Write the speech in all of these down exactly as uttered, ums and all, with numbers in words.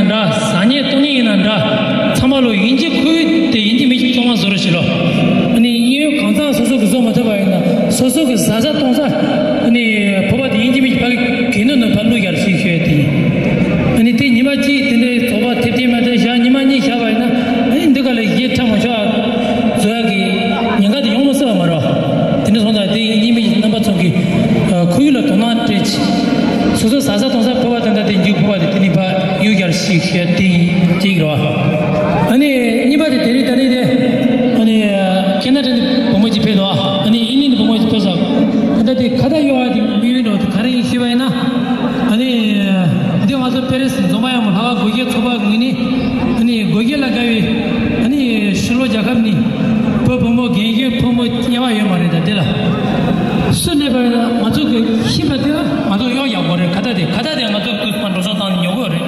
འདྲ། ཟ་ཉལ་གཏོང་ཉལ་ཡིན་ན་འདྲ། ཚང་མ་ལོ་ཡིན་གཅིག་ཁོ་དེ་ཡིན་གཅིག་མིན་གཅིག་གཙང་མ་བཟོ་རོགས་བྱེད་ལོ། ཨ་ནི་དངོས་ཡོད་གང་ཚང་སོ་སོ་གི་བཟོ་མ་ཐུབ་པ་ཡིན་ན་སོ་སོ་གི་ཟ་ས་གཏོང་ས་ཨ་ནི་ཕོར་པ་དེ་ཡིན་གཅིག་མིན་གཅིག་ཕ་གི་གད་སྙིགས་ནང་ཕར་བླུགས་ཡར་ཞིག་ཤོད་དེ་ཡིན། ཨ་ནི་དེ་ཉི་མ་གཅིག་དེ་འདྲའི་ཚོགས་པ་ཐེབས་ཐེབས་མ་ཐེབས་ཞག་ཉི་མ་གཉིས་བཞག་པ་ཡིན་ན་ཨ་ནི་འདི་ག་ལ་ཡེ་ཁྲ་མ་ཤོག་བཟོ་ཡག་གི་ཉེན་ཁ་དེ་ཡོང་མ་སྲིད་པ་མ་རེད། དེ་འདྲ་སོང་ཙང་དེ་ཡིན་གཅིག་མིན་གཅིག་རྣམ་པ་ཚོ་གི་ཁོར་ཡུག་ལ་དོ་སྣང་སྤྲད་ཅིག་སོ་སོ་ཟ་ས་གཏོང་ས་ཕོར་པ་དེ་འདྲ་དེ་འཇུག་ཕོར་པ་དེ་དེ་ནི་ཕར་གཡུག་ཡར་ཞིག་ཤོད་དེ་ཡིན་གཅིག་རེད་བ། ཨ་ནི་གཉིས་པ་དེ་དེ་རིང་ད་རིང་དེ་ཨ་ནི་ཁེ་ན་ཌ་ནས་བུ་མོ་གཅིག་ཕེབས་འདུག་ཨ་ནི་ཨིན་ལན་ནས་བུ་མོ་གཅིག་ཕེབས་ཤག་ད་ལྟ་དེ་ཁ་བརྡ་གཡོག་པ་དེ་དམིགས་ཡུལ་འདྲ་བོ་དེ་ག་རེ་ཡིན་ཞུས་པ་ཡིན་ན། ཨ་ནི་འདི་ང་ཚོ་པེ་རི་སི་འཛོམས་པ་ཡག་མོ་ལྷ་ཁང་སྒོ་འབྱེད་ཚོགས་པ་ངོས་ནས་ཨ་ནི་སྒོ་འབྱེད་ལ་དགའ་བའི་ཨ་ནི་ཕྱི་ལོགས་རྒྱལ་ཁབ་ནས་བུ་བུ་མོ་རྒན་གཞོན་ཕོ་མོ་དམྱལ་བ་ཡོད་མ་རེད། ད་དེ་ལ་སུ་སླེབས་པ་ཡིན་ན་ང་ཚོ་གི་ཤེས་པ་དེ་ང་ཚོ་གཡོག་ཡག་པོ་རེད། ཁ་བརྡ་དེ་ཁ་བརྡ་དེ་ང་ཚོ་དུས་མ་འགྲོ་སོང་བཏང་ནས་ཉོ་དགོས་རེད།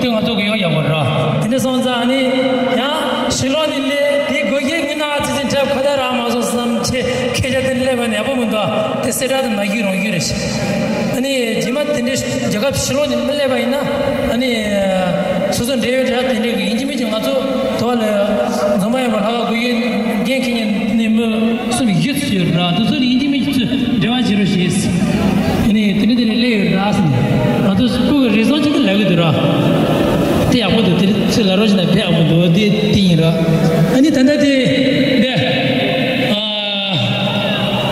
དེ་ང་ཚོ་གི་གཡོག་ཡག་པོ་རེད། དེ་འདྲ་སོང་ཙང་ནི་ཡང་ཕྱི་ལོགས་ནས་སླེབས་དེ་སྒོ་འབྱེད་ངོས་ནས་ཨ་ཙི་ཙི་འཁྲབ་ཁ་བརྡ་རག་མ་སོང་བསམ་ཆེ་ཁེ་ཆ་དེ་སླེབས་པ་ནས་ཡག་པོ་མི་འདུག་དེ་གསལ་བསྒྲགས་དེ་མ་ཞུས་རང་ཞུས་རེད། ཨ་ནི་རྗེས་མ་དེ་འདྲའི་རྒྱལ་ཁབ་ཕྱི་ལོགས་ནས་མི་སླེབས་པ་ཡིན་ན་ཨ་ནི་སོ་སོ་འབྲེལ་ཡོད་འདྲ་དེ་འདྲའི་གི་ཡིན་གཅིག་མིན་གཅིག་ང་ཚོ་དོ་བ་ལ་འཛོམས་པ་ཡག་མོ་ལྷ་ཁང་སྒོ་འབྱེད་འགན་འཁྱེར་མཁན་ནས་མི་གསུམ་བཞི་ཚོ་ཡོད་ར། དེ་ཚོ་ལ་ཡིན་གཅིག་མིན་གཅིག་ཚོས་འབྲེལ་བ་བྱེད་རོགས་བྱེད། ཨ་ནི་དེ་འདྲ་དེ་འདྲ་སླེབས་ཡོད་ར་ཟེར་ནས་ང་ཚོ་སྤུ་གུ་རེ་ཟུང་གཅིག་གི་ལབ་གི་འདུག་ར། དེ་ཡག་པོ་འདུག་དེ་ཚོས་ལབ་རོགས་བྱེད་ན་དཔེ་ཡག་པོ་འདུག་དེ་དེ་ཡིན་ར། ཨ་ནི་ད་ལྟ་དེ་འདི།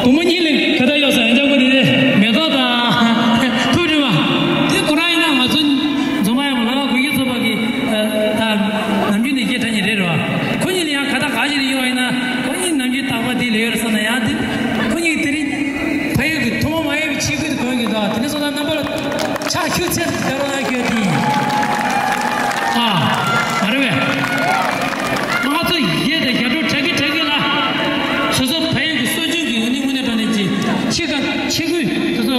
བུ་མོ་གཉིས་ལ་ཁ་བརྡ་གཡོག་ས་ཡང་ཅག་པོ་དེ་མེ་ཏོག་དང་ཐུགས་རིང་བ་དེ་ཁོ་རང་ཡིན་ན་ང་ཚོ་འཛོམས་པ་ཡག་མོ་ལྷ་ཁང་སྒོ་འབྱེད་ཚོགས་པ་གི་ད་ནམ་རྒྱུན་ནས་སྐད་གྲགས་ཉིན་རེད་རེད་བ། ཁོ་གཉིས་ལ་ཡང་ཁ་བརྡ་ག་ཞིག་རེ་ཡོང་བ་ཡིན་ན་ཁོ་གཉིས་ནམ་རྒྱུན་རྟག་པར་དེ་ལས་ཡོད་རེད་བསམ་ན་ཡང་དེ་ཁོ་གཉིས་དེ་རིང་ཕ་ཡུལ་གྱི་ཐུན་མོང་མ་ཡིན་པའི་ཆས་གོས་དེ་གོན་གྱི་འདུག་དེ་འདྲ་སོང་ན་རྣམ་པ་ལ། ཕྱག་ཤུགས་ཆེར་རྒྱག་རོགས་གནང་ཞུ་ཡ་དེ་ཡིན། ཨ། མ་རེད་པས། ང་ཚོ་ཡས་དང་རྒྱ་སྒྲོག་གྲགས་ཀྱི་གྲགས་ཀྱི་ལ། སོ་སོ་ཕ་ཡུལ་གྱི་སྲོལ་རྒྱུན་གྱི་ངོས་ནས་དངོས་གནས་དྲང་གནས་ཀྱི་ཕྱི་ཁ་ཕྱི་གོས་སོ་སོ་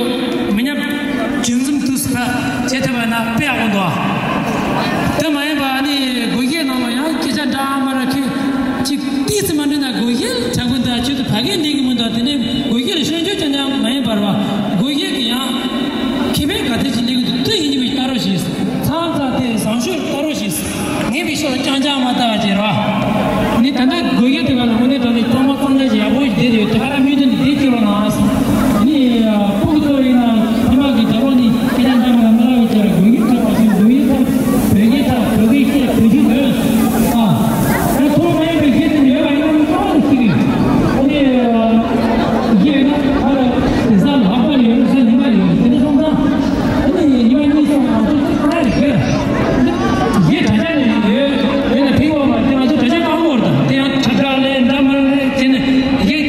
མི་ཉམས་རྒྱུན་འཛོམས་དུས་སུ་ཕ་བྱེད་ཐུབ་པ་ན་དཔེ་ཡག་པོ་འདུག་དེ་མ་ཡིན་པ་ཨ་ནི་སྒོ་འབྱེད་ནང་ལ་ཡང་སྐད་ཆ་འདྲ་མ་འདྲ་ཁྱོད་ཅིག་ཏིས་ཙི་མ་འདྲི་ན་སྒོ་ཤེལ་དྲ་འབུ་འདྲ་ཁྱོད་ཚོ་ཕ་གིར་སླེབས་ཀྱི་མི་འདུག་དེ་ནས་སྒོ་ཤེལ་ལ་ཤོད་འཇོག་ཅང་ཅང་མ་ཡིན་པར་བ། སྒོ་ཤེལ་གྱི་ཡང་ཁེ་ཕན་ག་ཚད་ཅིག་སླེབས་ཀྱི་འདུག་དེ་ཡིན་གཅིག་མིན་གཅིག་ལྟ་རོགས་ཞེས། ཚང་ཚང་དེ་བཟང་ཤོས་ལ་ལྟ་རོགས་ཞེས། ངས་མི་ཤོར་ཅང་ཅང་མ་ལྟ་བ་བྱེད་རོགས། ནི་ད་ལྟ་སྒོ་ཤེལ་དེ་ག་ལ་དངོས་གནས་དྲང་གནས་གཙང་མ་གཙང་རྐྱང་ཞིག་ཡག་པོ་ཞིག་བསྡད་ཡོད། དེ་ག་རང་མི་དོན་དེ་བྱེད་རོགས་གནང་། ནི་ཕུགས་གཏོར་ཡིན་ན་ཕ་མ་གི་རྒྱབ་ལོགས་ནི་སྐད་ཆ་འདྲ་མི་འདྲ་མ་ལབ་བྱས་སྒོ་ཤེལ་ཐོག་པ་སོང་སྒོ་ཤེལ་ཐོག་བོད་སྐད་ཐོག་བོད་སྐད་བཤད་བོད་ཤེལ་དོན། ཨ། ད་ཐོག་མ་ཡིན་པའི་ཤེས་ཚད་ཡོད་པ་ཡིན་ན་ཁོ་རང་ཤེས་ཀྱི་ཡོད། ཨ་ནི་ཡིན་ན་ཨ་ལ་དེ་ས་ལྷག་པ་ཡོད་ས་ཉི་མ་ཡོད་དེ་འདྲ་སོང་ཙང་ཨ་ནི་ཉི་མ་གཉིས་སོང་ང་ཚོ་ཚིག་ཁ་རེ་ཤེས་ཡིན་དྲ་ཆ་ནས་ཡོད་ཡོད་ན་ཕིག་བ་མ་དེ་ང་ཚོ་དྲ་ཆ་ཀ་མོར་དང་དེ་ཡང་ཁྲ་ཁྲ་ལས་འདྲ་མ་ལས་དེ་ནས་ཡིན་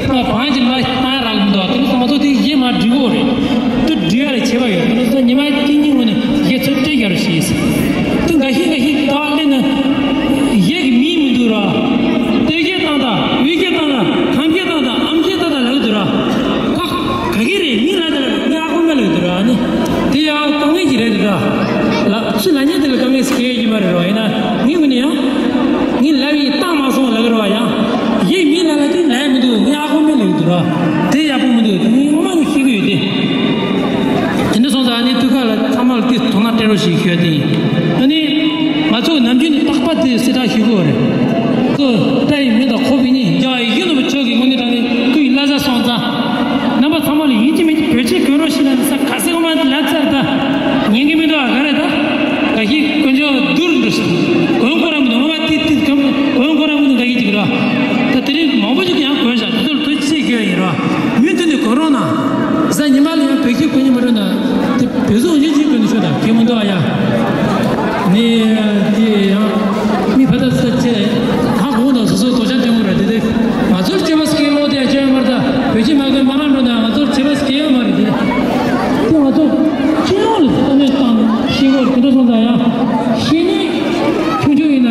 ད་བང་གི་ལ་ཏང་རག་མི་འདུག་དེ་ནས་ང་ཚོ་དེ་ཡིན་མ་འགྲིག་གོ་རེད། དུ་འདྲིས་ཡ་ལ་བྱེད་པ་ཡོད། ང་ཚོ་ཉི་མ་གཅིག་གཉིས་ངོ་ནས་གཞས་ཚོད་ལྟ་རྒྱ་རུ་ཤེས། དུ་འགའ་ཤས་འགའ་ཤས་དག་ལས་ན་གཞས་ཀྱི་མིང་མི་འདུག་ར། སྟོད་གཞས་བཏང་དང་དབུས་གཞས་བཏང་དང་ཁམས་གཞས་བཏང་དང་ཨམ་གཞས་བཏང་དང་ལབ་འདུག་ར། ཁ་ག་གི་རེད་མིང་ལ་དེ་ལ་ངས་ཨ་ཁུ་མ་ལབ་འདུག་ར་ནི། དེ་ཡང་དཀའ་ངལ་ཞིག་རེད་འདུག་ར། ལ་སུ་ལ་ཉན་དེ་ལ་དཀའ་ངལ་ཞིག་ཡོད་ཀྱི་མ་རེད་ར། ཡིན་ན་ངས་ངོ་ནས་ཡང་ངས་ལབ་ཡིན་བཏང་མ་སོང་ལབ་གི་ར་བ། ཡང་གཞས་མིང་ལ་ལ་དེ་ལབ་མི་འདུག་ངས་ཨ་ཁུ་མ་ལབ་འདུག་ར། དེ་ཡག་པོ་མི་འདུག་ངས་ངོ་མ་ངས་ཤེས་ཀྱི་ཡོད་དེ། དེ་འདྲ་སོང་ཙང་ཨ་ནི་ཐུགས་ཁ་ལ་ཚང་མ་ལ་དེ་དོ་སྣང་སྤྲད་རོགས་ཞེས་ཞུ་ཡ་དེ་ཡིན། ཨ་ནི་ང་ཚོ་ནམ་རྒྱུན་ནས་རྟག་པར་དེ་གསལ་བསྒྲགས་ཞུ་དགོས་རེད། ཁོ་ལྟ་ཡི་མི་དང་ཁོ་བོས་ནི་རྒྱ་ཡི་གཞོན་ནུ་མ་ཚོ་གི་ངོ་ནས་དྲང་ནས་སྐུ་ཡི་བླ་གཟའ་སོང་ཙང་། རྣམ་པ་ཚང་མ་ལ་ཡིན་གཅིག་མིན་གཅིག་བོད་ཆས་གོན་རོགས་ཞེས་ལབ་ནས་ས་ག་སེ་ངོ་མ་ལབ་ཚར་ད། ཉན་གི་མི་འདུག་ཨ་ག་རེ་ད། འགའ་ཞིག་དཀོན་མཆོག་སྡུར་འགྲོ་ཞིག་གོན་ཁོ་རང་མི་འདུག་ངོ་མ་ཏིག་ཏིག་གམ་གོན་ཁོ་རང་མི་འདུག་འགའ་ཞིག་ཅིག་ར། ད་དེ་རིང་མང་པོ་ཅིག་ཡང་གོན་བཞག་དེ་ཚོར་ཐུགས་རྗེ་ཆེ་ཞུ་ཡ་ཡིན་ར། མུ་མཐུད་ནས་གོན་རོགས་གནང་། གཟའ་ཉི་མ་ལ་ཡང་བོད་སྐད་གོན་ནི་མ་འགྲོ་ན། དེ་བོད་སོག་འཇུ་ཅིག་གོན་ནི་ཆོག་ད་གལ་མི་འདུག་ཨ་ཡ། ནི་དེ་ཡང་མི་ཕ་ད་ས་ཆེ་ཧ་གོ་ན་སོ་སོ་དོ་ཆ་སྟོན་དགོས་ར་དེ་དེ། ང་ཚོར་སྐྱེ་བ་སྐྱེ་ལོ་དེ་ཡང་སྐྱེ་ཡོད་མ་རེད་ད། བོད་སྐྱེ་མ་གོན་མ་རང་འགྲོ་ན་ང་ཚོར་སྐྱེ་བ་སྐྱེ་ཡོད་མ་རེད་དེ། དེ་ང་ཚོ་སྤྱི་ཡོངས་ལ་ས་གནས་དང་ཤེས་དགོས་དེ་འདྲ་སོང་ད་ཡང་ཤེས་ནི་ཆུང་ཆུང་ཡིན་ན་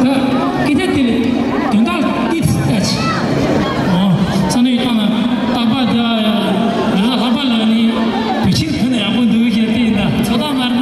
ད་སྐད་ཆ་དེ་ལས་དོན་དག་ཏིས་ལྟ་ཆེ། ཨོ། ས་གནས་ཡོད་སྟངས་ན་རྟག་པར་དེ་ལ་ལ་ལྷག་པ་ལ་ནི་བོད་ཕྱིར་ཕུལ་ན་ཡག་པོ་འདུག་ཞེས་དེ་ཡིན་ད་ཚོད་ལྟ་མ་རེད།